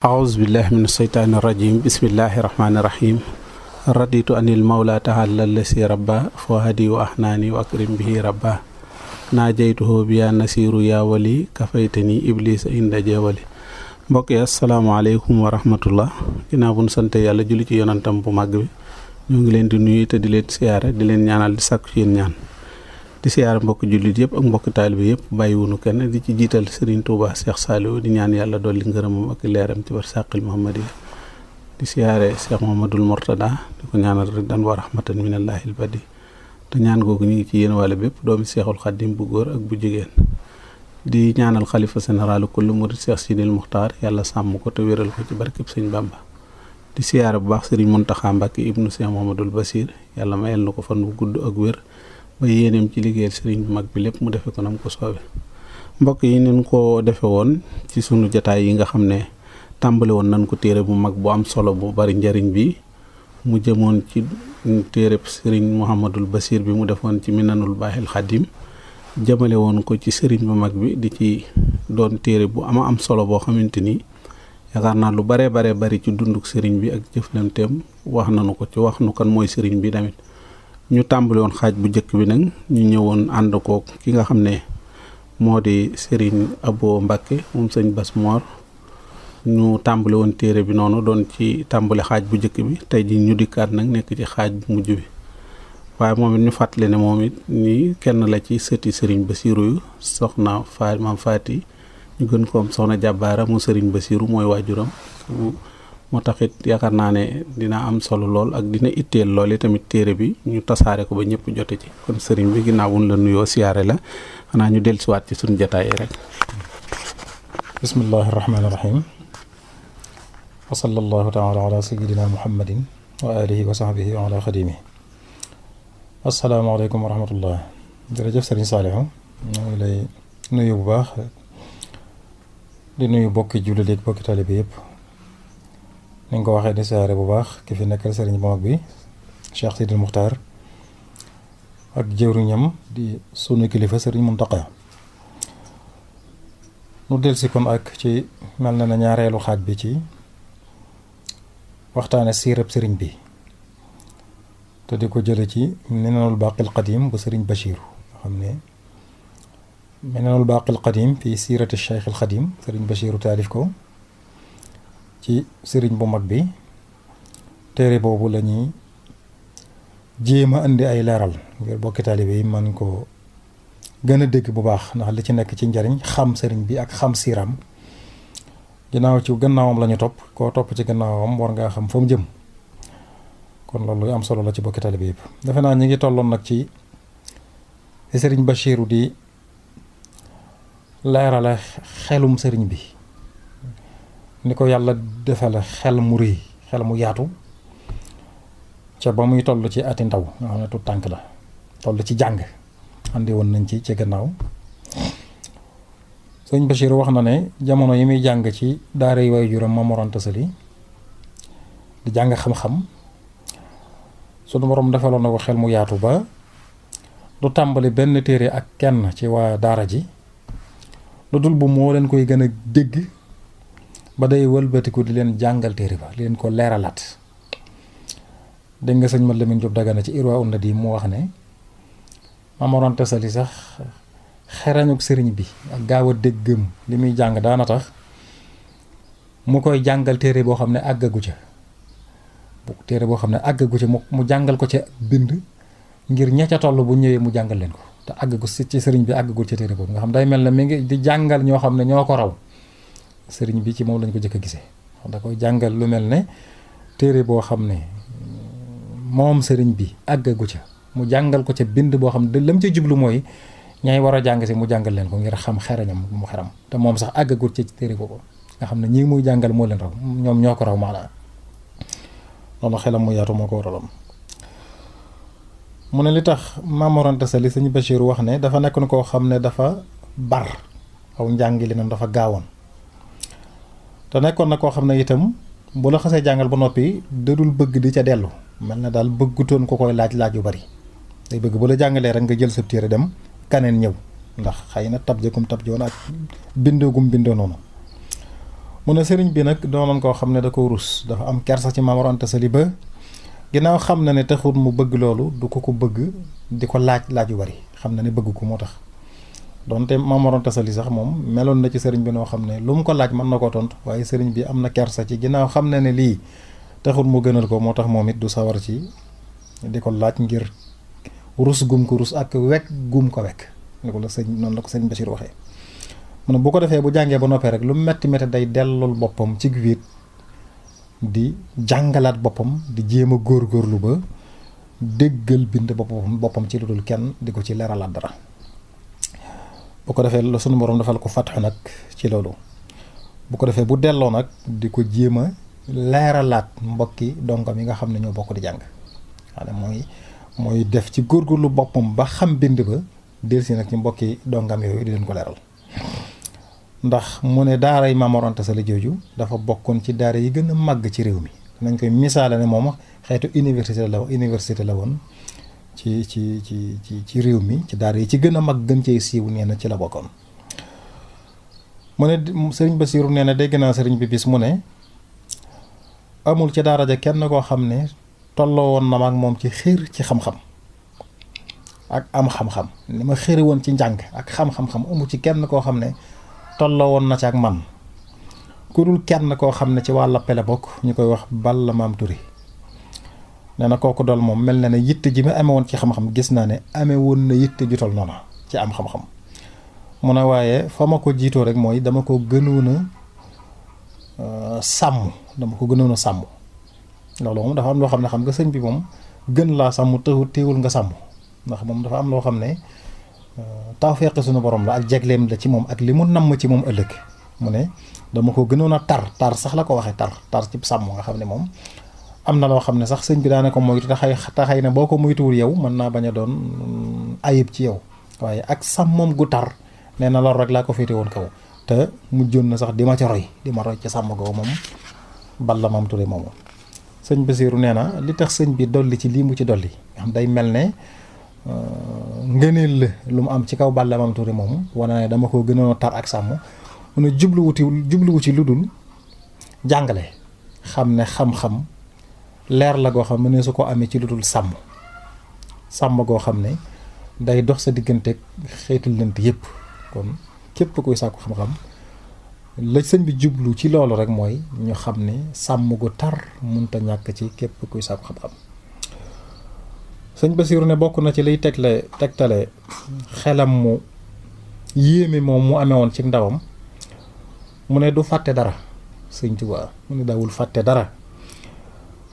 aousubillah min asheytaani irajim bismillahi irahmaani irahim raditu anil mawla taala lasi rabba fo hadi wa ahnaani wa akrim bihi rabba naajaytuhu bi ya nasiru ya wali kafaytani iblisa inda jeewali mbokk yi asalaamaaleykum wa rahmatullah ginnaaw bu nu sante yàlla julli ci yonantam bu màgg bi ñoo ngi leen di nuyu te di leen siyaare di leen ñaanal di sàkku ci yéen ñaan di siyaare mbokk jullit yëpp ak mbokk taalibe yëpp bàyyiwunu kenn di ci jiital Serigne Touba Cheikh Saliou di ñaan yàlla dolli ngërëmam ak leeram ci bar sàqil Muhammadi di siyaare Cheikh Mouhamadoul Mourtada di ko ñaanal ridan wa rahmatan minallahil badi te ñaan googu ñu ngi ci yéen wàlle bépp doomi Cheikhul Khadim bu góor ak bu jigéen di ñaanal xalifa général kullu murid Cheikh Sidil Muxtaar yàlla sàmm ko te wéral ko ci barkeb Sëñ Bamba di siyaare bu baax Serigne Mountakha Mbacké ibnu Cheikh Mouhamadoul Bassir yàlla mayal na ko fan bu gudd ak wér ba yéeneem ci liggéeyal sëriñ bu mag bi lépp mu defe ko nam ko soobe mbokk yi nin ko defe woon ci sunu jataay yi nga xam ne tàmbali woon nañ ko téere bu mag bu am solo bu bari njariñ bi mu jëmoon ci téereb sëriñ Mouhamadoul Bassir bi mu defoon ci Minanul Baaxil Xadim jëmale woon ko ci sëriñ bu mag bi di ci doon téere bu am solo boo xamante ni yaakaar naa lu bare bari ci dunduk sëriñ bi ak jëflanteem wax nañu ko ci wax nu kan mooy sëriñ bi tamit ñu tàmbali woon xaaj bu njëkk bi nag ñu ñëwoon ànd kook ki nga xam ne moo di Serigne Abo Mbacké moom sëñ Bass Mor ñu tàmbali woon téere bi noonu doon ci tàmbali xaaj bu njëkk bi tey ji ñu dikkaat nag nekk ci xaaj bu mujj bi waaye moom it ñu fàttali ne moom it ni kenn la ci sëti Serigne Bassirou yu soxna maam Faati ñu gën ko am soxna Jàbbaara mu Serigne Bassirou mooy waajuram moo taxit yaakaar naa ne dina am solo lool ak dina itteel lool tamit téere bi ñu tasaare ko ba ñëpp jote ci kon sëriñ bi ginnaaw wuñ la nuyoo siyaare la xanaa ñu dellusiwaat ci suñu jotaay rek bismillahi rahmaani rahim wa sallallahu taala ala sayidina muhammadin wa alihi wa sahbihi wa ala xadimi asalaamaaleykum wa rahmatullah jërëjëf sëriñ Saalihu ñoo ngi lay nuyu bu baax di nuyu bokki jullit ak bokki taalibe yëpp ni nga ko waxee di siyaare bu baax ki fi nekkal sëriñ bu mag bi Cheikh Sidil Muxtaar ak jëwriñam di sunu kilifa sëriñ Muntaqa nu delsi kon ak ci mel na ñaareelu xaaj bi ci waxtaane siirab sëriñ bi te di ko jële ci Minanul Baaqil Qadim bu sëriñ Bachiru nga xam ne Minanul Baaqil Qadim fii siirati Cheikhil Xadim sëriñ Bachiru taalif ko ci sëriñ bu mag bi téere boobu la ñuy jéem a indi ay leeral ngir bokki taalibe yi man ko gën a dégg bu baax ndax li ci nekk ci njariñ xam sëriñ bi ak xam siiram ginnaaw ci gannaawam la ñu topp koo topp ci gannaawam war ngaa xam fa mu jëm kon loolu am solo la ci bokki taalibe yëpp defe naa ñi ngi tolloon nag ci sëriñ Bachiru di leerale xelum sëriñ bi ni ko yàlla defale xel mu rëy xel mu yaatu ca ba muy toll ci ati ndaw nga xam ne tu tànk la toll ci jàng andi woon nañ ci gannaaw sëñ Bachir wax na ne jamono yi muy jàng ci daara yi waajuram Maam Mor Anta Sali di jàng xam-xam sunu borom defaloon na ko xel mu yaatu ba du tàmbali benn téere ak kenn ci waa daara ji lu dul bu moo leen koy gën a dégg ba day wëlbatiku di leen jàngal téere ba leen ko leeralaat dégg nga sëñ Mat Lamin Jóob Dagana ci Irwa un Nadim mu wax ne Maam Mor Anta Sali sax xerañuk sëriñ bi ak gaaw a déggam li muy jàng daana tax mu koy jàngal téere boo xam ne àggagu ca téere boo xam ne àggagu ca mu jàngal ko ca bind ngir ña ca toll bu ñëwee mu jàngal leen ko te àggagu ci sëriñ bi àggagul ca téere boobu nga xam day mel ne mi ngi di jàngal ñoo xam ne ñoo ko raw sëriñ bi ci moom lañ ko jëkk a gisee da koy jàngal lu mel ne téere boo xam ne moom sëriñ bi àggagu ca mu jàngal ko ca bind boo xam ne lam ca jublu mooy ñay war a jàng si mu jàngal leen ko ngir xam xerañam mu xeram te moom sax àggagul ci téere boobu nga xam ne ñii muy jàngal moo leen raw ñoom ñoo ko raw maanaam loolu xelam mu yaatu moo ko waraloon mu ne li tax Maam Mor Anta Sali sëñ Bachir wax ne dafa nekkoon koo xam ne dafa bar aw njàngi li nam dafa gaawoon te nekkoon na koo xam ne itam bu la xasee jàngal ba noppi dadul bëgg di ca dellu mel na daal bëggutoon ko koy laaj yu bari day bëgg bu la jàngalee rek nga jël sa téere dem kaneen ñëw ndax xëy na tab jëkum tab joon ak bindoo noonu mu ne sëriñ bi nag doonoon koo xam ne da ko rus, dafa am kersa ci Maam Mor Anta Sali ba ginnaaw xam na ne taxul mu bëgg loolu, du ko bëgg di ko laaj yu bari, xam na ne bëgg ko moo tax. donte Maam Mor Anta Sali sax moom meloon na ci sëriñ bi noo xam ne lu mu ko laaj mën na koo tontu, waaye sëriñ bi am na kersa ci ginnaaw xam na ne lii taxul mu gënal ko, moo tax moom it du sawar ci di ko laaj ngir rus gum ko rus ak wekk gum ko wekk. noonu la ko sëñ Bachir waxee. mu ne bu ko defee bu jàngee ba noppee rek lu metti metti day dellul boppam ci biir di jàngalaat boppam, di jéem a góorgóorlu ba déggal bind boppam ci lu dul kenn di ko ci leeralaat dara. bu ko defee la sunu borom defal ko fatxu nag ci loolu. bu ko defee bu delloo nag di ko jéem a leeralaat mbokki dongam yi nga xam ne ñoo bokk di jàng. waaye mooy def ci góorgóorlu boppam ba xam bind ba delsi nag ci mbokki dongam yooyu di leen ko leeral. ndax mu ne daaray Maam Mor Anta Sali jooju dafa bokkoon ci daara yi gën a màgg ci réew mi. nañ koy misaale ne moom xeetu université la woon ci réew mi, ci daara yi ci gën a mag gën cee siiw nee na ci la bokkoon. mu ne sëriñ Basiiru nee na dégg naa sëriñ bi bis mu ne amul ci daara ja kenn koo xam ne tolloo woon na ma ak moom ci xër ci xam-xam ak am xam-xam ni ma xëri woon ci njàng ak xam-xam amul ci kenn koo xam ne tolloo woon na ci ak man ku dul kenn koo xam ne ci waa Lappe la bokk ñu koy wax Balla Maam Touré. nee na kooku dool moom mel na ne yitte ji ma amee woon ci xam-xam gis naa ne amee woon na yitte ju tol noonu ci am xam-xam. mu ne waaye fa ma ko jiitoo rek mooy dama ko gënoon a sàmm loolu moom dafa am loo xam ne xam nga sëñ bi moom gën laa sàmm teewul nga sàmm, ndax moom dafa am loo xam ne tawfeex suñu borom la ak jegleem la ci moom ak li mu namm ci moom ëllëg. mu ne dama ko gënoon a tar sax la ko waxee tar ci sàmm nga xam ne moom am na loo xam ne sax sëñ bi daana ko moytu taxay na boo ko moytuwul yow mën naa bañ a doon ayib ci yow, waaye ak sàmmam gu tar nee na loolu rek laa ko féete woon kaw te mujjoon na sax di ma roy ci sàmm googu moom Balla Maam Touré moomu. sëñ Basiiru nee na li tax sëñ bi dolli ci lii mu ci dolli nga xam day mel ne ngëneel la lu mu am ci kaw Balla Maam Touré moomu wane ne dama ko gënoon a tar ak sàmm. mu ne jubluwu ci lu dul jàngale, xam ne xam-xam leer la goo xam ne su ko amee ci lu dul sàmm goo xam ne day dox sa diggante xeetu lënt yépp. kon képp kuy sàkku xam-xam la sëñ bi jublu ci loolu rek mooy ñu xam ne sàmm gu tar mënta ñàkk ci képp kuy sàkku xam-xam. sëñ Basiiru ne bokk na ci liy tegtale xelam mu yéeme moom mu amee woon ci ndawam. mu ne du fàtte dara sëñ Tuubaa mu ne daawul fàtte dara.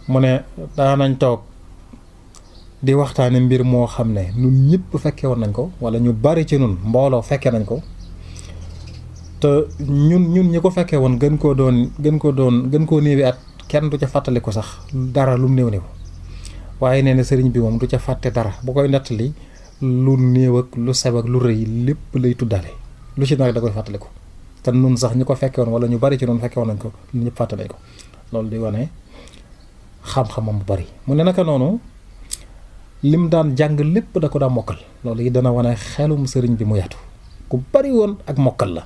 mu ne daanañ toog di waxtaane mbir moo xam ne ñun ñëpp fekke woon nañ ko wala ñu bari ci nun mbooloo fekke nañ ko te ñun ñi ko fekke woon gën koo néewi at kenn du ca fàttali ko sax dara lu mu néew waaye nee na sëriñ bi moom du ca fàtte dara bu koy nettali lu néew ak lu seb ak lu rëy lépp lay tuddaale lu ci nag da koy fàttali ko te nun sax ñi ko fekke woon wala ñu bari ci nun fekke woon nañ ko ñun ñëpp fàtte nañ ko. loolu di wane xam-xamam bu bari. mu ne naka noonu lim daan jàng lépp da ko daa mokkal, loolu yi dana wane xelum sëriñ bi mu yaatu ku bari woon ak mokkal la.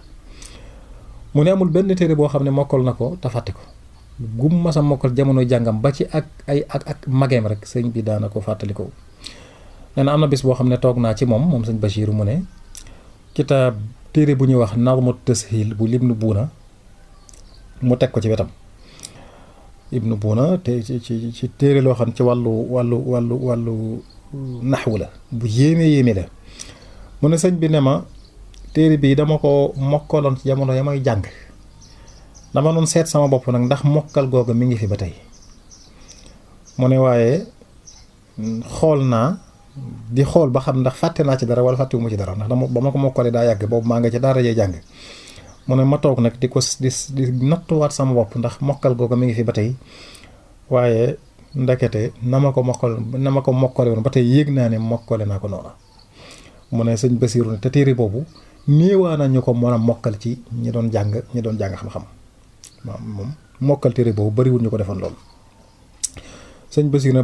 mu ne amul benn téere boo xam ne mokkal na ko te fàtte ko gum masa mokkal jamono jàngam ba ci ak mageem rek sëriñ bi daana ko fàttali ko. nee na am na bis boo xam ne toog naa ci moom sëñ Bachir mu ne kitaab téere bu ñuy wax Nazmu Tashil bu Ibnu Buuna mu teg ko ci wetam. Ibnu Buuna te ci téere loo xam ci wàllu naxwu la bu yéeme la. mu ne sëñ bi ne ma téere bii dama ko mokkaloon ci jamono ya may jàng dama doon seet sama bopp nag ndax mokkal googu mi ngi fi ba tey. mu ne waaye xool naa di xool ba xam ndax fàtte naa ci dara wala fàttewuma ci dara ndax ba ma ko mokkalee daa yàgg boobu maa nga ci daara jee jàng. mu ne ma toog nag di nattuwaat sama bopp ndax mokkal googu mi ngi fi ba tey waaye ndekete na ma ko mokkale woon ba tey yéeg naa ne mokkale naa ko noona. mu ne sëñ Basiiru ne te téere boobu néewaa na ñu ko mën a mokkal ci ñi doon jàng xam-xam moom mokkal téere boobu bariwul ñu ko defoon loolu. sëñ Basiiru ne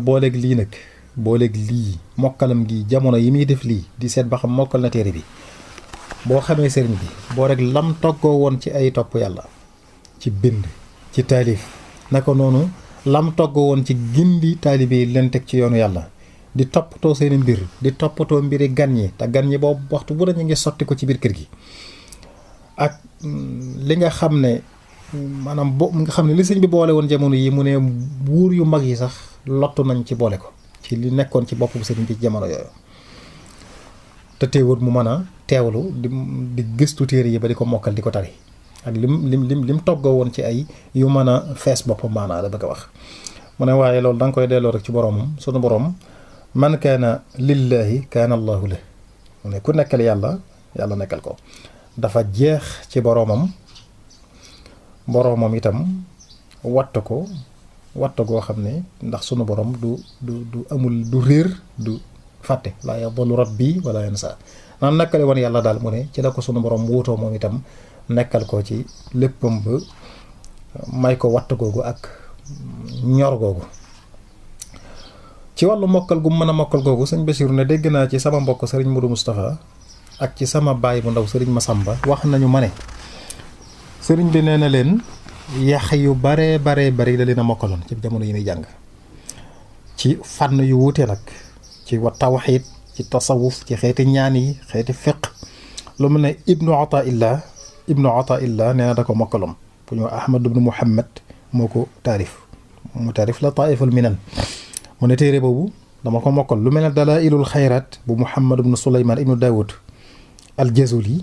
booleeg lii mokkalam gi jamono yi muy def lii di seet ba xam mokkal na téere bi boo xamee sëriñ bi boo rek lam toggoo woon ci ay topp yàlla ci bind ci taalif naka noonu lam togg woon ci gindi taalibe yi leen teg ci yoonu yàlla di toppatoo seeni mbir di toppatoo mbiri gan ñi te gan ñi boobu waxtu bu ñu ngi sotti ko ci biir kër gi ak li nga xam ne maanaam nga xam ne li sëñ bi boole woon jamono yi mu ne buur yu mag yi sax lottu nañ ci boole ko ci li nekkoon ci bopp sëriñ bi ci jamono yooyu te teewul mu mën a teewlu di gëstu téere yi ba di ko mokkal di ko tari ak lim toggoo woon ci ay yu mën a fees boppam maanaa la bëgg a wax mu ne waaye loolu da nga koy delloo rek ci boroomam sunu boroom man kaana lillaahi kaana allaahu la mu ne ku nekkal yàlla nekkal ko dafa jeex ci boroomam itam watt goo xam ne ndax sunu boroom du amul du réer du fàtte laa yadillu rabbi wala yansa naan nekkale woon yàlla daal mu ne ci la ko sunu boroom wuutoo moom itam nekkal ko ci léppam ba may ko watt googu ak ñor googu ci wàllu mokkal gu mën a mokkal googu sëñ Basiru ne dégg naa ci sama mbokk sëriñ Modou Moustapha ak ci sama baay bu ndaw sëriñ Massamba wax nañu ma ne sëriñ bi nee na leen yax yu bare la leen a mokkaloon ci jamono yi muy jàng ci fànn yu wuute nag ci wa tawxiid ci tasawuf ci xeeti ñaan yi xeeti fiq lu mu ne ibnu Ataillah nee na da ko mokkaloon bu ñu Ahmad ibnu Muhammad moo ko taarif la Taiful Minan mu ne téere boobu dama ko mokkal lu mel ne Dalailul Xayraat bu Muhammad ibnu Suleymaan ibnu Daawud al-Jazuli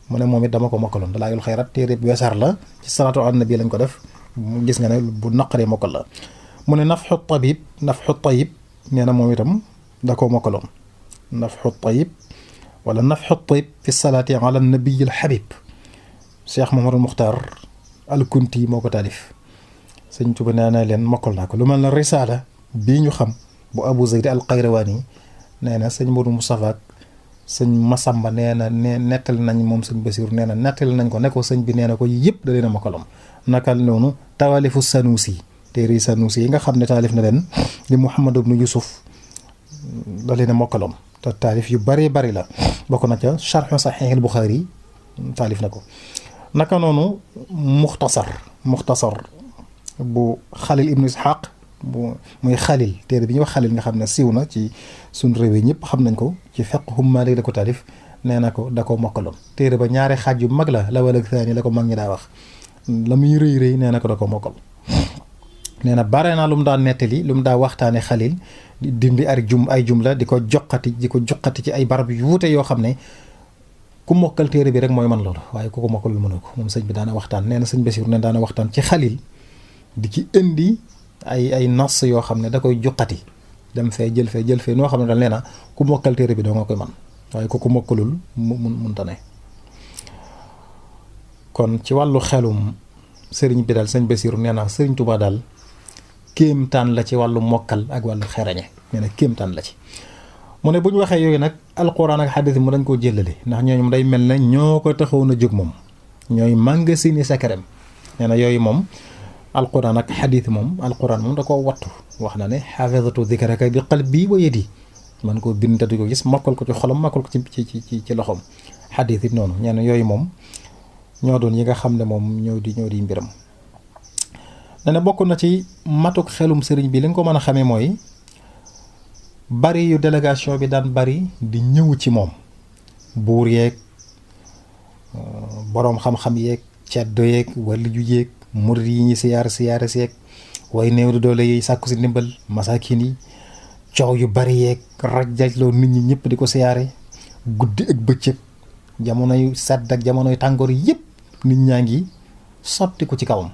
mu ne moom it dama ko mokkaloon Dalailul Xayraat téere bu weesar la ci salaatu ala nabi lañ ko def gis nga ne bu naqaree mokkal la mu ne Nafxu Tayyib nee na moom itam da koo mokkaloon Nafxu Tayyib wala Nafxu Tayyib fi salaati ala nabi al-Habib Cheikh Mouhamadou Muxtaar al-Kunti moo ko taalif sëñ Tuba nee na leen mokkal naa ko lu mel ne risaala bii ñu xam bu Abu Zayd al-Qayrawaani nee na sëñ Modou Moustapha ak sëñ Massamba nee na nettali nañ moom sëñ Basiru nee na nettali nañ ko ne ko sëñ bi nee na ko yëpp da leen a mokkaloon naka noonu tawaalifu Sanusi téere Sanusi yi nga xam ne taalif na leen di Muhammad ibnu Yusuf da leen a mokkaloon te taalif yu bari la bokk na ca Sharh Sahih al-Bukhari taalif na ko naka noonu muxtasar bu Xalil ibnu Ishaq bu muy Xalil téere bi ñuy wax Xalil nga xam ne siiw na ci suñ réew yi ñëpp xam nañ ko ci fiqhu Maalik la ko taalif nee na ko da ko mokkaloon téere ba ñaari xaaj yu mag la wala thani la ko mag ñi daa wax la muy rëy nee na ko da ko mokkal nee na bare naa lu mu daa nettali lu mu daa waxtaane Xalil di dindi ay jumla di ko joxati ci ay barab yu wuute yoo xam ne ku mokkal téere bi rek mooy man loolu waaye ku ko mokkalul mënu ko moom sëñ bi daana waxtaan nee na sëñ Basiru ne daana waxtaan ci Xalil di ci indi ay nas yoo xam ne da koy juqati dem fee jël fee noo xam ne daal nee na ku mokkal téere bi doo nga koy man waaye ku ko mokkalul munta ne kon ci wàllu xelum sëriñ bi daal sëñ Basiru nee na sëriñ Tuubaa daal kéemtaan la ci wàllu mokkal ak wàllu xerañe nee na kéemtaan la ci mu ne bu ñu waxee yooyu nag alquran ak xadis mu dañ koo jëlale ndax ñooñu day mel ne ñoo ko taxawoon a jóg moom ñooy màngasini sakarem nee na yooyu moom alquran ak xadis moom alquran moom da koo wattu wax na ne xaafisatu dikraka bi qalbi wa yadi man koo bind te du ko gis mokkal ko ci xolam mokkal ko ci loxom xadis it noonu ñenn yooyu moom ñoo doon yi nga xam ne moom ñoo di mbiram nee na bokk na ci matuk xelum sëriñ bi li nga ko mën a xamee mooy bari yu délégation bi daan bari di ñëw ci moom buur yeeg boroom xam-xam yeeg ceddo yeeg wali ju yeeg murid yi ñi siyaare seeg way néew di doole yi sàkku si ndimbal masakin yi coow yu bari yeeg rajajloo nit ñi ñëpp di ko siyaare guddi ak bëccëg jamonoy sedd ak jamonoy tàngoor yëpp nit ñaa ngi sotti ko ci kawam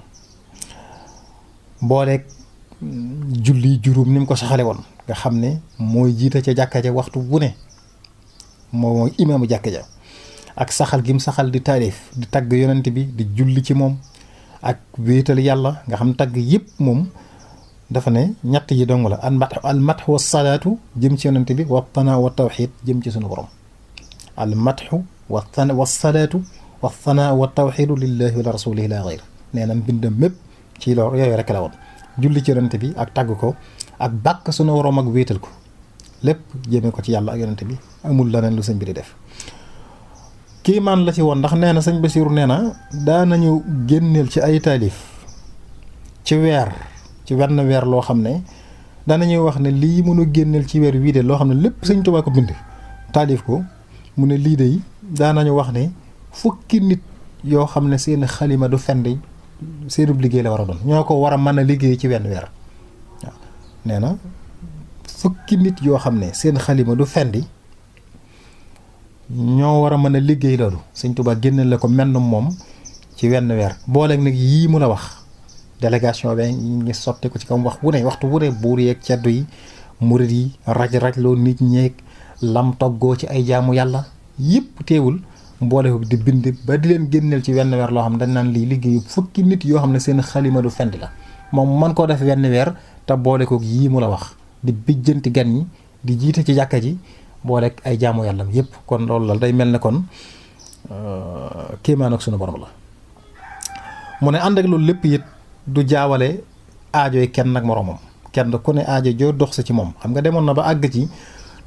booleeg julli juróom ni mu ko saxale woon nga xam ne mooy jiite ca jàkka ja waxtu bu ne mooy imaamu jàkka ja ak saxal gi mu saxal di taalif di tagg yonent bi di julli ci moom ak wéetal yàlla nga xam ne tagg yëpp moom dafa ne ñett yi dong la al matxu wa salaatu jëm ci yonent bi wa tanaa wa tawxiid jëm ci sunu borom al matxu wa salaatu wa tanaa wa tawxiidu lillahi wa li rasulihi la xayr nee na mbindam mépp ci loolu yooyu rek la woon julli ci yonent bi ak tagg ko ak bàkk sunu borom ak wéetal ko lépp jëmee ko ci yàlla ak yonent bi amul leneen lu sëñ bi di def kiimaan la ci woon ndax nee na sëñ Basiiru nee na daanañu génneel ci ay taalif ci wenn weer loo xam ne daanañuy wax ne lii mënu génneel ci weer wii de loo xam ne lépp sëñ Tuubaa ko bind taalif ko mu ne lii de daanañu wax ne fukki nit yoo xam ne seen xalima du fendi seenub liggéey la war a doon ñoo ko war a mën a liggéey ci wenn weer waaw nee na fukki nit yoo xam ne seen xalima du fendi ñoo war a mën a liggéey loolu sëñ Tuubaa génneel la ko menn moom ci wenn weer booleeg nag yii mun a wax délégation bi ngi sotti ko ci kam wax wu ne waxtu wu ne buur yeeg ceddu yi murit yi raj-rajloo nit ñeeg lam toggoo ci ay jaamu yàlla yëpp teewul boole ko di bind ba di leen génneel ci wenn weer loo xam ne dañ naan lii liggéeyu fukki nit yoo xam ne seen xalima du fendi la moom man koo def wenn weer te boole ko yii mu la wax di bijjanti gan ñi di jiite ci jàkka ji boole ay jaamu yàllam yëpp kon loolu la day mel ne kon kéemaan ak sunu borom la mu ne ànd ak loolu lépp it du jaawale aajoy kenn ak moroomam kenn ku ne aajo joo dox sa ci moom xam nga demoon na ba àgg ci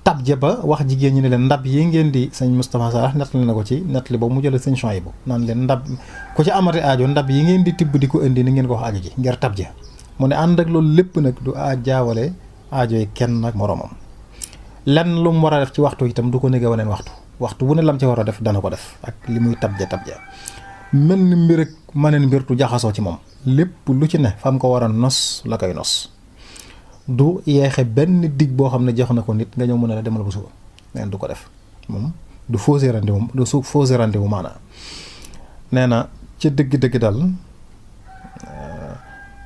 tab ja ba wax jigéen ñi ne leen ndab yi ngeen di sëñ Moustapha Sarr nettali na ko ci nettali boobu mu jëlee sëñ Chouaïbou naan leen ndab ku ci amati aajo ndab yi ngeen di tibb di ko indi ni ngeen ko wax aajo ji ngir tab ja mu ne ànd ak loolu lépp nag du jaawale aajoy kenn ak moroomam lenn lu mu war a def ci waxtu itam du ko négé waneen waxtu bu ne lam ci war a def dana ko def ak li muy tab ja mel ni mbir ak maneen mbir du jaxasoo ci moom lépp lu ci ne fam ko war a nos la koy nos du yeexe benn dig boo xam ne jox na ko nit nga ñëw mën a la demal ba suba neen du ko def moom du fausser rendez-vous du su fausser rendez-vous maanaam nee na ci dëgg-dëgg daal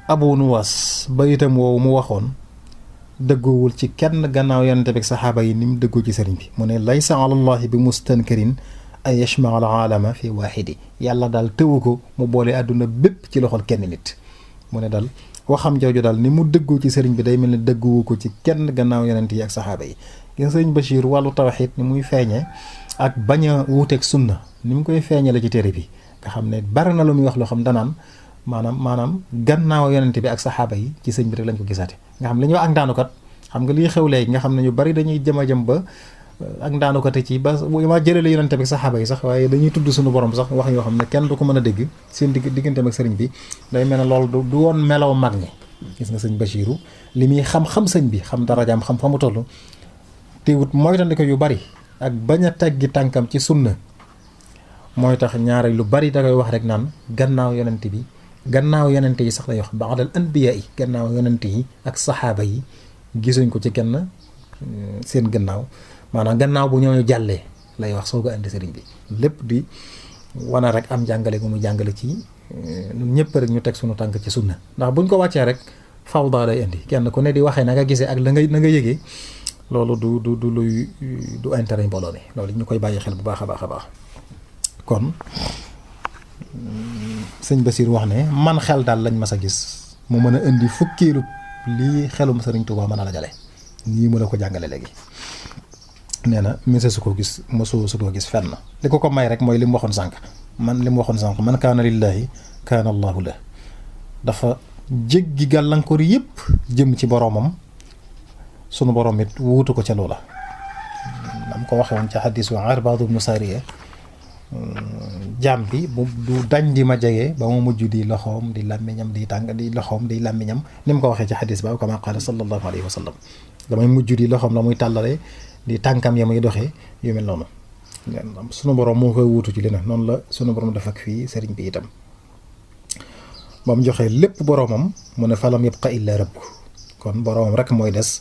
Abu Nuwas ba itam woowu mu waxoon dëggoowul ci kenn gannaaw yonente bi ak saxaaba yi ni mu dëggoo ci sëriñ bi mu ne laysa alallahi bi mustankirin ay yashmaa al aalama fi waaxidi yàlla daal tëwu ko mu boole àdduna bépp ci loxol kenn nit mu ne daal waxam jooju daal ni mu dëggoo ci sëriñ bi day mel ne dëgguwu ko ci kenn gannaaw yonent yi ak saxaaba yi gis sëriñ Bachir wàllu tawxiid ni muy feeñe ak bañ a wuuteeg sunna ni mu koy feeñe la ci téere bi nga xam ne bari na lu muy wax loo xam danaan maanaam gannaaw yonent bi ak saxaaba yi ci sëriñ bi rek lañ ko gisaate nga xam li ñuy wax ak ndaanukat xam nga liy xew léegi nga xam ne ñu bari dañuy jëm ba ak ndaanukate ci ba ma jëlee la yonente bi saxaaba yi sax waaye dañuy tudd suñu borom sax wax yoo xam ne kenn du ko mën a dégg seen digganteem ak sëriñ bi day mel ne loolu du woon melaw mag ñi gis nga sëñ Bachiru li muy xam-xam sëñ bi xam darajaam xam fa mu toll teewut moytandi ko yu bari ak bañ a teggi tànkam ci sunna mooy tax ñaare lu bari da koy wax rek naan gannaaw yonente bi gannaaw yonente yi sax day wax ba'dal anbiya yi gannaaw yonente yi ak saxaaba yi gisuñ ko ci kenn seen gannaaw maanaam gannaaw bu ñooñu jàllee lay wax soo ko indi sëriñ bi lépp di wana rek am jàngale gu mu jàngale ci ñun ñëpp rek ñu teg suñu tànk ci sunna ndax buñ ko wàccee rek fawda lay indi kenn ku ne di waxee na nga gisee ak la nga yëgee loolu du luy du intérêt mbooloo mi loolu ñu koy bàyyi xel bu baax a baax a baax kon sëñ Basiir wax ne man xel daal lañ mas a gis mu mën a indi fukkiilu lii xelum sëriñ Tuubaa mën a la jale nii mu la ko jàngale léegi nee na mese su ko gis mosu su ko gis fenn li ko may rek mooy li mu waxoon sànq man kaana lillaahi kaana allaahu la dafa jéggi gàllankoor yëpp jëm ci boroomam sunu boroom it wuutu ko ca loola dam ko waxe woon ca xadiis wa Irbaad ibnu Saariya jaam bi bu du dañ di ma jege ba ma mujj di loxoom di làmmiñam di tàng di loxoom di làmmiñam ni mu ko waxee ci xadiis ba kama qaala sallallahu alayhi wa sallam damay mujj di loxoom la muy tàllale di tànkam ya muy doxee yu mel noonu sunu borom moo koy wuutu ci li nag noonu la sunu borom def ak fii sëriñ bi itam ba mu joxee lépp boromam mu ne falam yabqa illa rabb kon boromam rek mooy des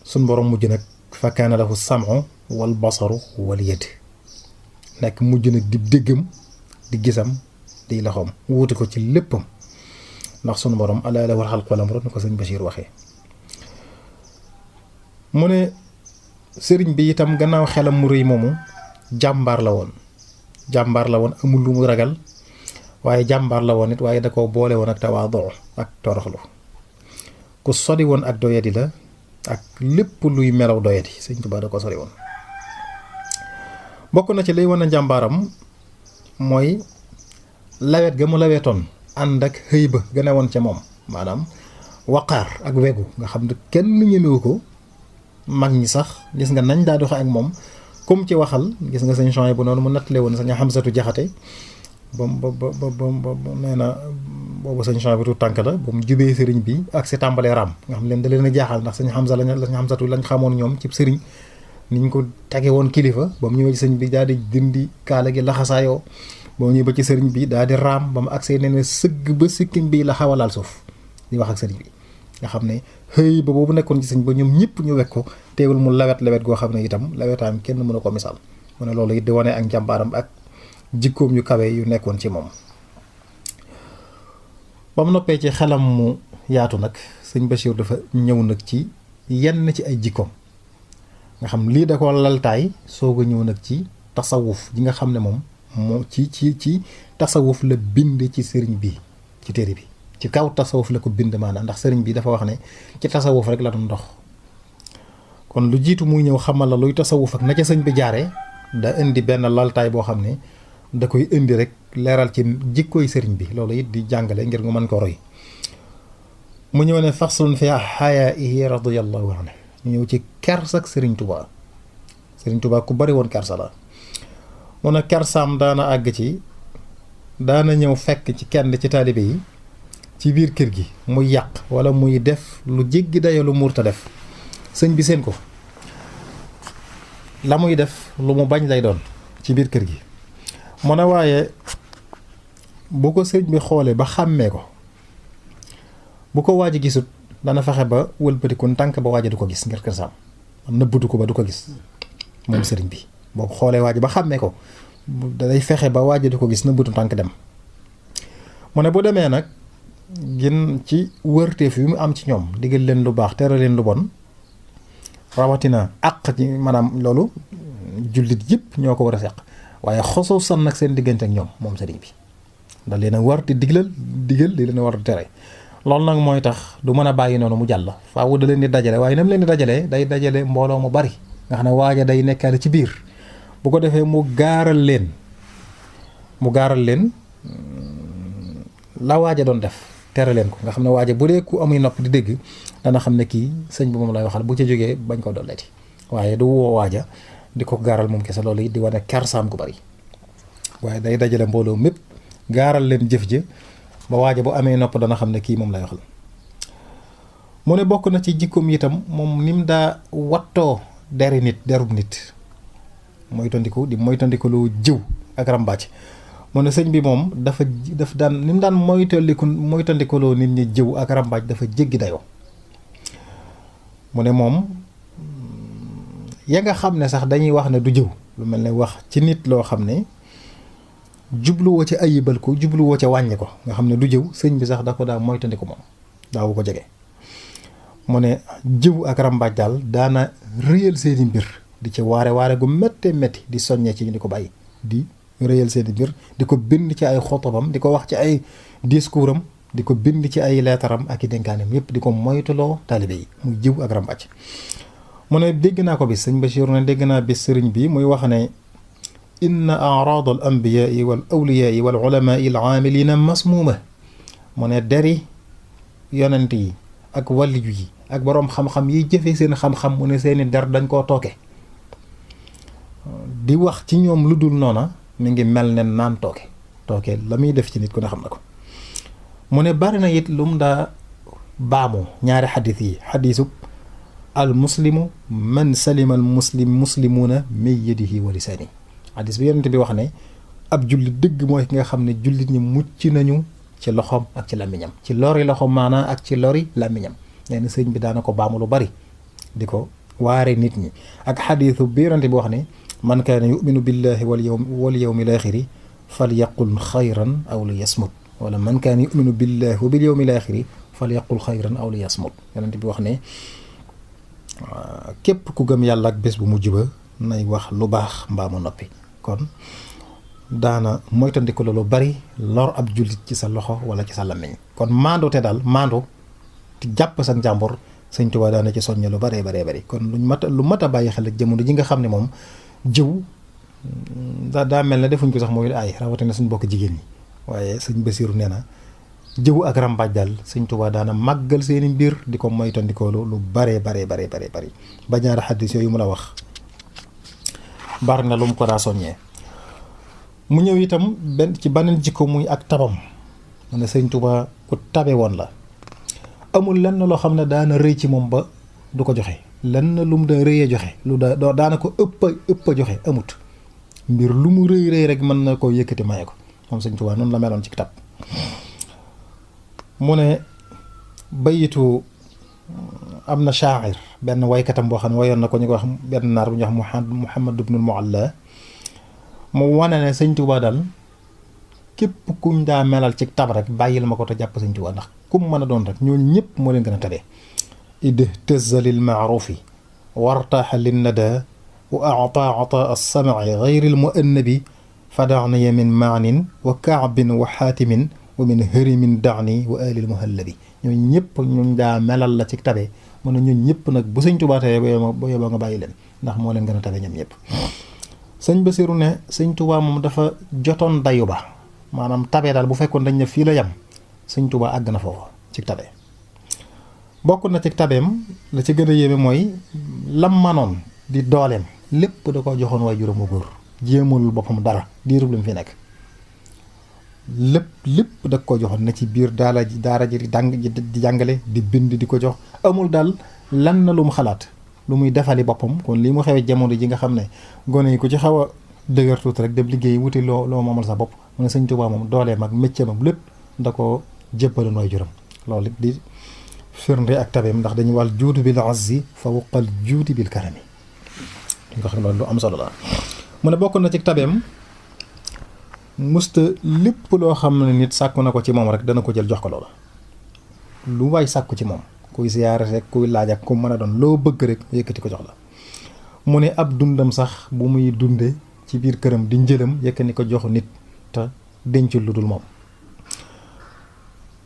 sunu borom mujj nag fa kaana lahu sam'u wal basaru wal yad nekk mujj nag di déggam di gisam di loxoom wuutu ko ci léppam ndax sunu borom alaa lahul xalqu wal amru ni ko sëñ Bachir waxee mu ne sëriñ bi itam gannaaw xelam mu rëy moomu jàmbaar la woon amul lu mu ragal waaye jàmbaar la woon it waaye da koo boole woon ak tawaadu ak toroxlu ku sori woon ak doyadi la ak lépp luy melaw doyadi sëñ Tuubaa da ko sori woon bokk na ci lay wan a jàmbaaram mooy lawet ga mu lawetoon ànd ak xëy ba gën a woon ca moom maanaam waqaar ak wegu nga xam ne kenn ñemewu ko mag ñi sax gis nga nañ daa doxe ak moom comme ci waxal gis nga sëñ Chouaïbou bu noonu mu nattale woon sëñ Hamsatu Jaxate ba nee na boobu sëñ Chouaïbou bu tu tànk la ba mu jubee sëriñ bi ak si tàmbalee raam nga xam leen da leen a jaaxal ndax sëñ Hamsatu lañ xamoon ñoom ci sëriñ ni ñu ko tege woon kilifa ba mu ñëwee ci sëñ bi daal di dindi kaala gi laxasaayoo ba mu ñëwee ba ci sëriñ bi daal di raam ba mu agsee nee na sëgg ba sikkim bi la xaw a laal suuf di wax ak sëriñ bi nga xam ne xëy ba boobu nekkoon ci sëñ ba ñoom ñëpp ñu wekk ko teewul mu lawet goo xam ne itam lawetaam kenn mënu ko misaal mu ne loolu it di wane ak njàmbaaram ak jikkoom yu kawe yu nekkoon ci moom. ba mu noppee ci xelam mu yaatu nag sëñ Bachir dafa ñëw nag ci yenn ci ay jikkoom nga xam lii da ko laltaay soog a ñëw nag ci tasawuf ji nga xam ne moom moo ci tasawuf la bind ci sëriñ bi ci téere bi ci kaw tasawuf la ko bind maanaam ndax sëriñ bi dafa wax ne ci tasawuf rek la doon dox kon lu jiitu muy ñëw xamal la luy tasawuf ak na ca sëñ bi jaaree da indi benn laltaay boo xam ne da koy indi rek leeral ci jikkooy sëriñ bi loolu it di jàngale ngir nga mën ko roy mu ñëw ne faslun fi xayaa'ihi radiyallahu anhu ñu ñëw ci kersak sëriñ Tuubaa sëriñ Tuubaa ku bari woon kersa la mu ne kersaam daana àgg ci daana ñëw fekk ci kenn ci taalibe yi ci biir kër gi muy yàq wala muy def lu jéggi dayo lu muurta def sëñ bi seen ko la muy def lu mu bañ lay doon ci biir kër gi mu ne waaye bu ko sëñ bi xoolee ba xàmmee ko bu ko waaj a gisut dana fexe ba wëlbatiku tànk ba waaj a du ko gis ngir kersaam nëbbatu ko ba du ko gis moom sëriñ bi boo ko xoolee waaj ba xàmmee ko day fexe ba waaj a du ko gis nëbbatu tànk dem mu ne bu demee nag gën ci wërteef yu mu am ci ñoom digal leen lu baax tere leen lu bon rawatina àq ci maanaam loolu jullit yëpp ñoo ko war a seq waaye xosoo san nag seen diggante ak ñoom moom sëriñ bi da leen a war di digal di leen a war di tere loolu nag mooy tax du mën a bàyyi noonu mu jàll faaw da leen di dajale waaye nam leen di dajalee day dajale mbooloo mu bari nga xam ne waaja day nekkaale ci biir bu ko defee mu gaaral leen la waaja doon def tere leen ko nga xam ne waaja bu dee ku amuy nopp di dégg dana xam ne kii sëñ bi moom lay waxal bu ca jógee bañ ko dolleeti waaye du woo waaja di ko gaaral moom kese loolu it di wane kersaam gu bari waaye day dajale mbooloo mépp gaaral leen jëf ji ba waaja bu amee nopp dana xam ne kii moom lay waxal mu ne bokk na ci jikkoom itam moom ni mu daa wattoo derub nit moytandiku lu jiw ak rambàcc mu ne sëñ bi moom dafa daan ni mu daan moytandikuloo nit ñi jiw ak rambàcc dafa jéggi dayoo mu ne moom ya nga xam ne sax dañuy wax ne du jëw lu mel ne wax ci nit loo xam ne jubluwoo ca ayibal ko jubluwoo ca wàññi ko nga xam ne du jëw sëñ bi sax da ko daa moytandiku moom daawu ko jege mu ne jëw ak rambaaj daal daana réyal seeni mbir di ci waare gu méttee métti di soññee ci ñu di ko bàyyi di réyal seeni mbir di ko bind ci ay xotobam di ko wax ci ay discours am di ko bind ci ay leetaram ak i dénkaaneem yépp di ko moytuloo taalibe yi muy jëw ak rambaaj mu ne dégg naa ko bis sëñ Bachir ne dégg naa bis sëriñ bi muy wax ne inna araad al anbiyaai wal awliyaai wal ulamaai al aamilina masmuuma mu ne deri yonent yi ak wàlliyu yi ak boroom xam-xam yi jëfe seen xam-xam mu ne seeni der dañ koo tooke di wax ci ñoom lu dul noona mi ngi mel ne naan tooke la muy def ci nit ku ne xam na ko mu ne bari na it lu mu daa baamu ñaari xadis yi xadisub al muslimu man salima al muslimuuna min yadihi wa lisaani xadis bi yonent bi wax ne ab jullit dëgg mooy ki nga xam ne jullit ñi mucc nañu ci loxoom ak ci làmmiñam ci lori loxoom maanaa ak ci lori làmmiñam nee na sëñ bi daana ko baamu lu bari di ko waare nit ñi ak xadiisu bi yonent bi wax ne man kaana yuminu billahi wal yawmil aaxiri fal yaqul xayran aw li yasmut wala man kaana yuminu billahi wa bil yawmil aaxiri fal yaqul xayran aw li yasmut yonent bi wax ne képp ku gëm yàlla ak bés bu mujj ba nay wax lu baax mbaa mu noppi kon daana moytandiku lu bari lor ab jullit ci sa loxo wala ci sa làmmiñ kon maandu te daal maandu te jàpp sa njàmbur sëñ Tuubaa daana ci soññe lu baree bari kon lu mat a bàyyi xel ak jamono ji nga xam ne moom jëw daa mel ne defuñ ko sax mooy ay rawatina suñ bokk jigéen ñi waaye sëñ Basiiru nee na jëw ak rambaaj daal sëñ Tuubaa daana màggal seeni mbir di ko moytandikoo lu baree bari ba ñaari xaddis yooyu mu la wax bari na lu mu ko daa soññee. mu ñëw itam ci beneen jikko muy ak tabam mu ne sëñ Tuubaa ku tabe woon la amul lenn loo xam ne daana rëy ci moom ba du ko joxe lenn lu mu da rëyee joxe lu daana ko ëpp a joxe amut mbir lu mu rëy rek mën na koo yëkkati maye ko moom sëñ Tuubaa noonu la meloon ci tab. mu ne bayitu am na shaa'ir benn waykatam boo xam ne wayoon na ko ñu ko wax benn naar bu ñuy wax Muhammad ibnul Mu'alla mu wane ne sëñ Tuubaa daal képp kuñ daa melal ci tab rek bàyyil ma ko te jàpp sëñ Tuubaa ndax kum mën a doon rek ñooñu ñëpp moo leen gën a tabee. idhtazza lil ma'rufi wartaaxa lin nada wa a'taa ataa as-sam'i ghayril mu'annabi fada'ni min ma'nin wa ka'bin wa haatimin wa min harimin da'ni wa alil muhallabi ñooñu ñëpp ñu daa melal la ci tabe mu ne ñooñu ñëpp nag bu sëñ Tuubaa tawee ba yóbboo nga bàyyi leen ndax moo leen gën a tabe ñoom ñëpp. sëñ Basiru ne sëñ Tuubaa moom dafa jotoon dayu ba maanaam tabe daal bu fekkoon dañ ne fii la yam sëñ Tuubaa àgg na foofu ci tabe. bokk na ci tabeem la ci gën a yéeme mooy lam manoon di dooleem lépp da ko joxoon waay juróom mu góor jéemalul boppam dara diirub li mu fi nekk lépp da ko joxoon na ci biir daara ji di jàngale di bind di ko jox amul daal lan na lu mu xalaat lu muy defali boppam kon lii mu xewee jamono ji nga xam ne gone yi ku ci xaw a dëgër tuuti rek dem liggéey wuti loo moomal sa bopp mu ne sëñ Tuubaa moom dooleem ak métier am lépp da ko jébbaloon waay juróom loolu di firnde ak tabeem ndax dañuy wàll juutu bil azzi fawqal juuti bil karami nga xam loolu lu am solo la. mu ne bokk na ci tabeem musta lépp loo xam ne nit sàkku na ko ci moom rek dana ko jël jox ko loola lu waay sàkku ci moom kuy siyaare rek kuy laaj ak ku mën a doon loo bëgg rek yëkkati ko jox la. mu ne ab dundam sax bu muy dunde ci biir këram di njëlam yëkkati ko jox nit te dencul lu dul moom.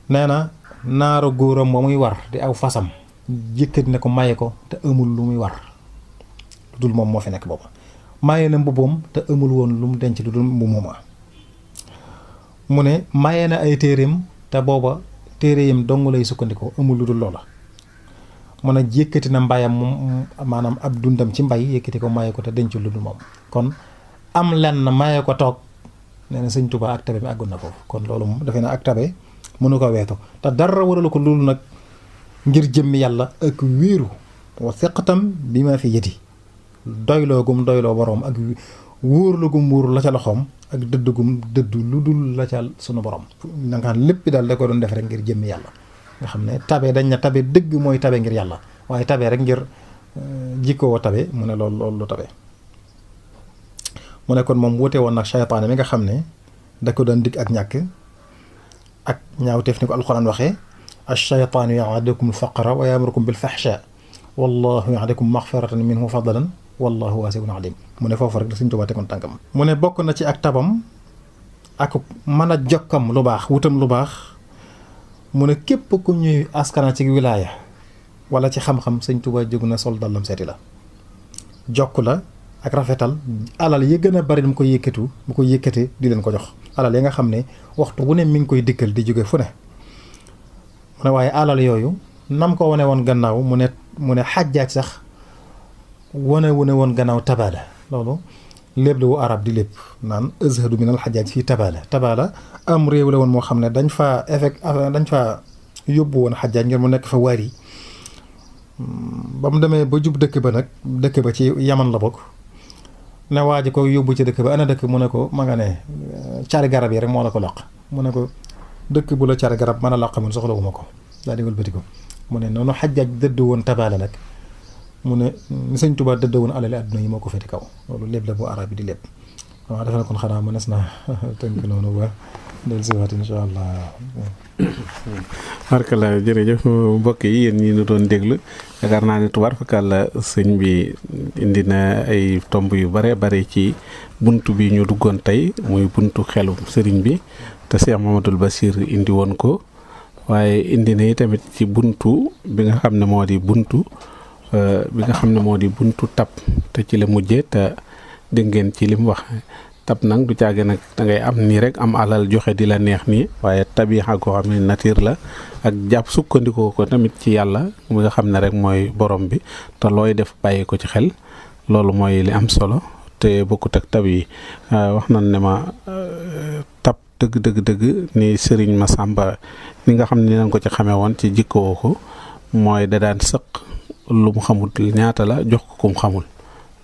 nee na naaru góoram ba muy war di aw fasam yëkkati ne ko maye ko te amul lu muy war lu dul moom moo fi nekk booba maye na mbubbam te amul woon lu mu denc lu dul mbubbam. mu ne maye na ay téereem te booba téere yam dong lay sukkandikoo amul lu dul loola. mu ne yëkkati na mbayam moom maanaam ab dundam ci mbay yëkkati ko maye ko te dencul lu dul moom kon am lenn maye ko toog nee na sëñ Tuubaa ak tabe bi àggoon na foofu kon loolu moom defe na ak tabe mënu ko weetu te dara waralu ko loolu nag ngir jëmmi yàlla ak wéeru wa thiqatan bi ma fi yëti doyloo gum doyloo boroom ak wóorlu gum wóor la ca loxoom ak dëdd gum dëddu lu dul la ca sunu borom da nga xam lépp daal da ko doon def rek ngir jëmmi yàlla nga xam ne tabe dañ na tabe dëgg mooy tabe ngir yàlla waaye tabe rek ngir jikkoo tabe mu ne loolu lu tabe. mu ne kon moom wute woon nag saytaane mi nga xam ne da ko doon dig ak ñàkk ak ñaawteef ni ko alxuraan waxee ash-shaytaanu ya'idukum al-faqra wa ya'murukum bil-fahshaa wallahu ya'idukum maghfiratan minhu wa fadlan wallahu waasi'un alim mu ne foofu rek da Sëñ Tuubaa tegoon tànkam. mu ne bokk na ci ak tabam ak mën a jokkam lu baax wutam lu baax mu ne képp ku ñuy askana ci wilaaya wala ci xam-xam Sëñ Tuubaa jóg na sol dallam seeti la jokk la ak rafetal alal yi gën a bari mu ko yëkkati di leen ko jox alal yi nga xam ne waxtu bu ne mi ngi koy dikkal di jóge fu ne mu ne waaye alal yooyu nam ko wane woon gannaaw mu ne Xajjaaj sax wane woon gannaaw tabaala loolu lépp la wu arab di lépp naan azhadu min al Xajjaaj fii tabaala am réew la woon moo xam ne dañ fa yóbbu woon Xajjaaj ngir mu nekk fa waari ba mu demee ba jub dëkk ba ci Yaman la bokk ne waa ji ko yóbbu ci dëkk ba ana dëkk mu ne ko ma nga ne cari garab yi rek moo la ko laq mu ne ko dëkk bu la cari garab mën a laq mun soxlawuma ko daa di wëlbati ko mu ne noonu Xajjaaj dëdd woon tabaala nag mu ne ni Sëñ Tuubaa dëdd woon alali àdduna yi moo ko féeti kaw loolu lépp la bu arab bi di lépp waaw defe na kon xanaa mënees na tënk noonu ba del siwaat insha allah. barkala jërëjëf mbokk yi yéen ñi ñu doon déglu yaakaar naa ne tubaar fakal la sëñ bi indi na ay tomb yu bare ci buntu bi ñu duggoon tey muy buntu xelu sëriñ bi te Cheikh Mamadou Bachir indi woon ko waaye indi na tamit ci buntu bi nga xam ne moo di buntu tab te ci la mujjee te dégg ngeen ci li mu wax tab nag du caage nag da ngay am nii rek am alal joxe di la neex nii waaye tabiixa koo xam ne nature la ak jàpp sukkandikoo ko tamit ci yàlla mi nga xam ne rek mooy borom bi te looy def bàyyi ko ci xel loolu mooy li am solo te bokkut ak tab yi wax nañ ne ma tab dëgg ni Sëriñ Masamba ni nga xam ne nañ ko ci xamee woon ci jikkoo ko mooy da daan sëq lu mu xamul ñaata la jox ko kum xamul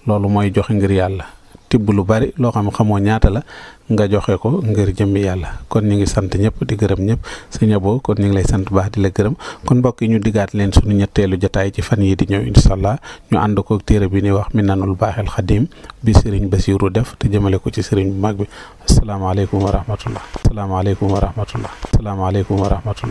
loolu mooy joxe ngir yàlla tibb lu bari loo xam xamoo ñaata la nga joxe ko ngir jëmmi yàlla kon ñu ngi sant ñëpp di gërëm ñëpp sëñ Abo kon ñu ngi lay sant baax di la gërëm kon mbokk yi ñu diggaat leen suñu ñetteelu jotaay ci fan yi di ñëw incha allah ñu ànd ko téere bi ni wax Minanul Baaxil Xadim bi Sëriñ Basiiru def te jëmale ko ci sëriñ bu mag bi asalaamaaleykum wa rahmatullah asalaamaaleykum wa rahmatullah asalaamaaleykum wa rahmatullah